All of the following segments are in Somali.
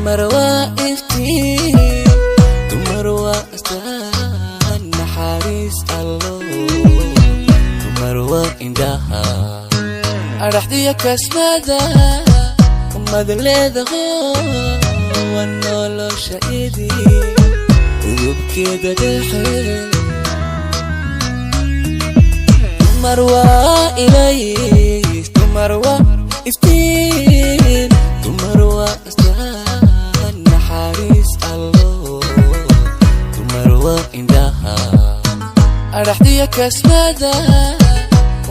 Dumar waa iftiin, dumar waa astaan naxariis Allo, dumar waa indhaha adhaxdiyo kasmada ummad leedaho, waa nolosha idin udubkeeda dhexe. Dumar waa ilays, dumar waa iftiin, dumar waa astaan naxariis Allo, dumar waa indhaha adhaxdiyo kasmada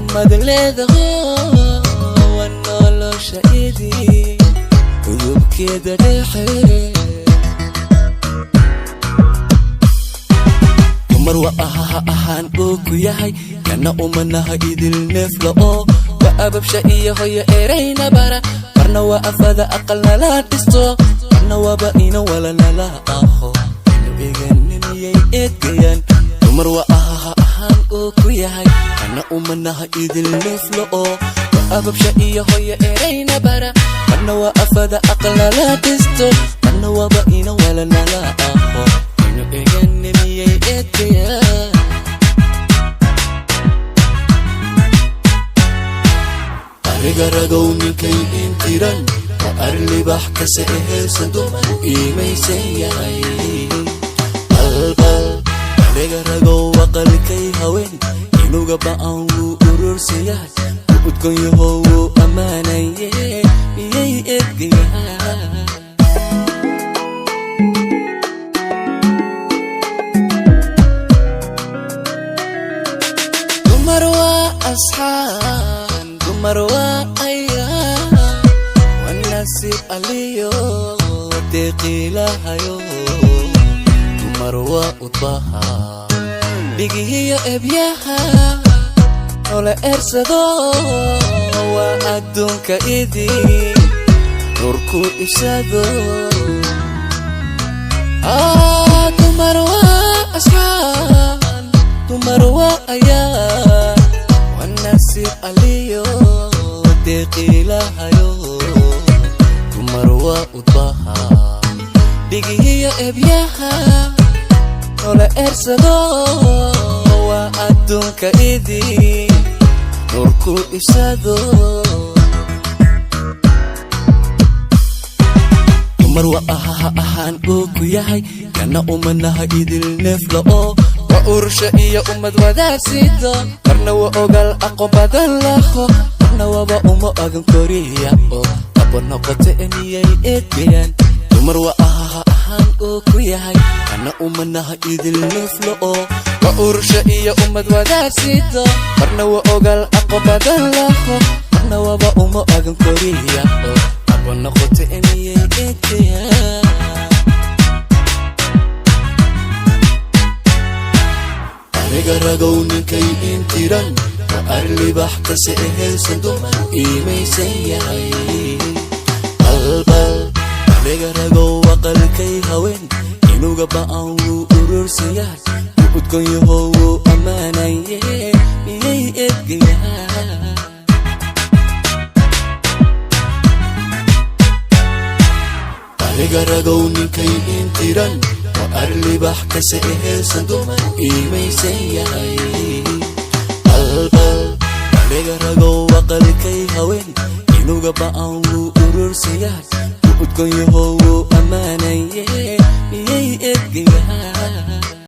ummad leedaho, waa nolosha idin udubkeeda dhexe. Dumar waa ahaha ahaan uu ku yahay, kana umanaha idil neefla oo waa ababsha iyo hoyo erayna bara, marna waa afada aqal nala dhisto, marna waaba ina wala nala aho inu eganiniyay eedgayaan. Dumar waa ahaha ahaan uu ku yahay, kana umanaha idil neefla oo waa ababsha iyo hoyo erayna bara, marna waa afada aqal nala dhisto, marna waaba ina wala nala aho inu eganiniyay eedgayaan. Ariga ragow ninkay intiran oo arlibax kase ehelsan dumar u iimaysan yahay balbal. Ariga ragow aqalkay haween inuga ba'an wuu urursan yahay, wuu udgon yaho, wuu ammaanaye, miyay edgayahay? Dumar waa asxaan, dumar waa ayaan, waa nasiib aliyo deeqiilahayo. Dumar waa udbaha dhigihiyo ebyaha nola ersado, waa adduunka idin nurku ibsado. Dumar waa asxaan, dumar waa ayaan, waa nasiib aliyo deeqiilahayo. Dumar waa udbaha dhigihiyo ebyaha nola ersado, waa adduunka idin nurku ibsado. Dumar waa ahaha ahaan uu ku yahay, kana umanaha idil neefla oo waa urusha iyo ummad wadaagsido, marna waa ogaal aqoon badan laho, marna waaba uma agan koriya oo aba noqoto emiyay eedgayaan. Dumar waa ahaha ahaan uu ku yahay, kana umanaha idil neefla oo waa urusha iyo ummad wadaagsido, marna waa ogaal aqoon badan laho, marna waaba uma agan koriya oo aba noqoto emiyay eedgayaan. Ariga ragow ninkay intiran oo arlibax kase ehelsan dumar u iimaysan yahay balbal. Ariga ragow aqalkay haween inuga ba'an wuu urursan yahay, wuu udgon yaho, wuu ammaanaye, miyay edgayahay? Ariga ragow ninkay intiran oo arlibax kase ehelsan dumar u iimaysan yahay balbal. Ariga ragow aqalkay haween inuga ba'an wuu urursan yahay, wuu udgon yaho, wuu ammaanaye.